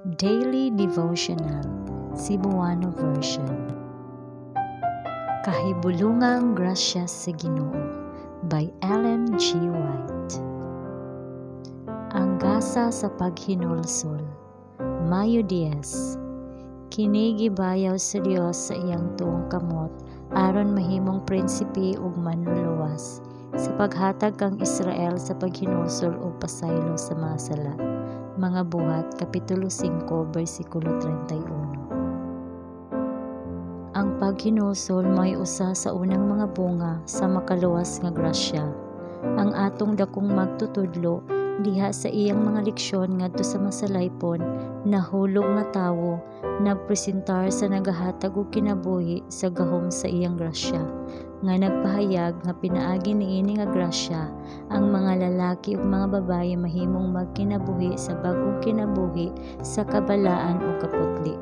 Daily Devotional, Cebuano Version. Kahibulongang Grasya sa Ginoo by Ellen G. White. Ang gasa sa paghinulsol. Mayo 10. Kini gibayaw sa Dios sa iyang tuong kamot aron mahimong prinsipe ug manluluwas sa paghatag kang Israel sa paghinulsol ug pasaylo sa mga sala. Mga Buhat kapitulo 5 bersikulo 31. Ang paghinulsol mao'y usa sa unang mga bunga sa makaluwas nga grasya. Ang atong dakong magtutudlo diha sa iyang mga leksyon ngadto sa masalaypon nahulog nga tawo nagpresentar sa nagahatag og kinabuhi sa gahom sa iyang grasya, nga nagpahayag nga pinaagi niini nga grasya ang mga lalaki ug mga babaye mahimong magkinabuhi sa bag-ong kinabuhi sa kabalaan ug kaputli.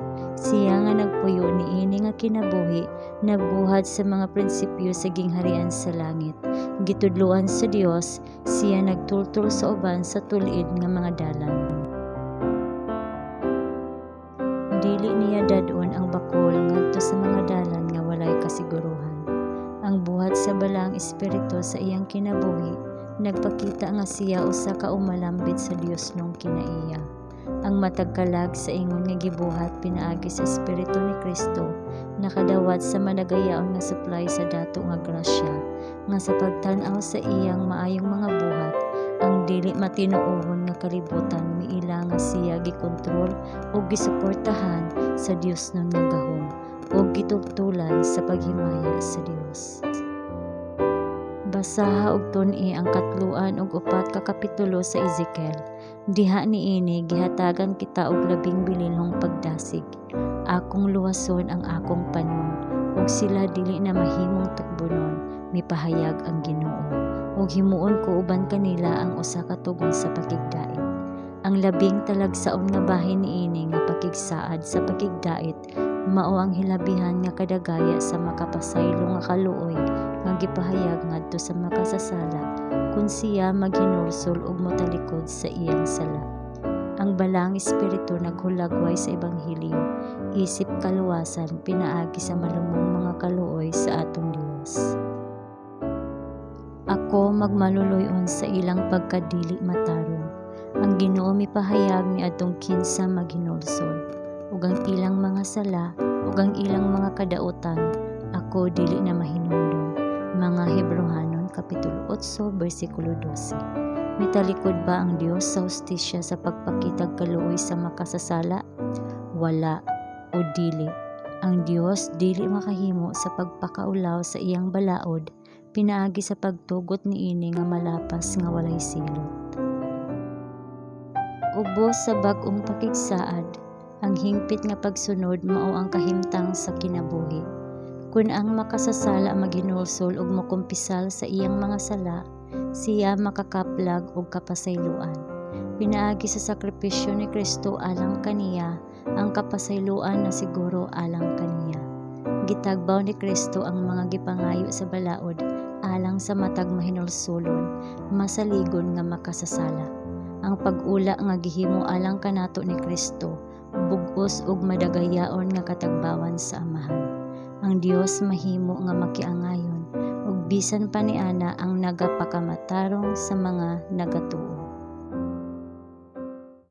Siya nga nagpuyo niini nga kinabuhi nagbuhat sa mga prinsipyo sa gingharian sa langit. Gitudloan sa Dios, siya nagtultol sa uban sa tul-id nga mga dalan. Dili niya dad-on ang bakol ngadto sa mga dalan nga walay kasigurohan. Ang buhat sa Balaang Espiritu sa iyang kinabuhi nagpakita nga siya usa ka umalambit sa Diosnong kinaiya. Ang matag kalag sa ingon nga gibuhat pinaagi sa Espiritu ni Kristo nakadawat sa madagayaon nga supply sa dato nga grasya, nga sa pagtan-aw sa iyang maayong mga buhat, ang dili matinuohon nga kalibutan miila nga siya gikontrol ug gisuportahan sa Diosnon nga gahom ug gitultulan sa paghimaya sa Dios. Basaha ug tun-i ang katloan ug upat ka kapitulo sa Ezekiel. Diha niini gihatagan kita og labing bilinhong pagdasig. Akong luwason ang akong panon, ug sila dili na mahimong tukbonon, mipahayag ang Ginoo. Ug himuon ko uban kanila ang usa ka tugon sa pakigdait. Ang labing talagsaon nga bahin niini nga pakigsaad sa pakigdait mao ang hilabihan nga kadagaya sa makapasaylo nga kaluoy nga gipahayag ngadto sa makasasala kun siya maghinulsol ug motalikod sa iyang sala. Ang Balaang Espiritu naghulagway sa ebanghelyo isip kaluwasan pinaagi sa malumong mga kaluoy sa atong Dios. Ako magmaluluy-on sa ilang pagkadili matarong. Ang Ginoo mipahayag niadtong kinsa maghinulsol, ug ang ilang mga sala ug ang ilang mga kadautan ako dili na mahinumdom. Mga Hebreohanon kapitulo 8 bersikulo 12. Mitalikod ba ang Dios sa hustisya sa pagpakitag kaluoy sa makasasala? Wala o dili. Ang Dios dili makahimo sa pagpakaulaw sa iyang balaod pinaagi sa pagtugot niini nga malapas nga walay silot. Ubos sa bag-ong pakigsaad, ang hingpit nga pagsunod mao ang kahimtang sa kinabuhi. Kun ang makasasala maghinulsol ug mokumpisal sa iyang mga sala, siya makakaplag og kapasayloan. Pinaagi sa sakripisyo ni Kristo alang kaniya, ang kapasayloan nasiguro alang kaniya. Gitagbaw ni Kristo ang mga gipangayo sa balaod alang sa matag mahinulsolon, masaligon nga makasasala. Ang pag-ula nga gihimo alang kanato ni Kristo bug-os ug madagayaon nga katagbawan sa Amahan. Ang Dios mahimo nga makiangayon ug bisan pa niana ang nagapakamatarong sa mga nagatuo.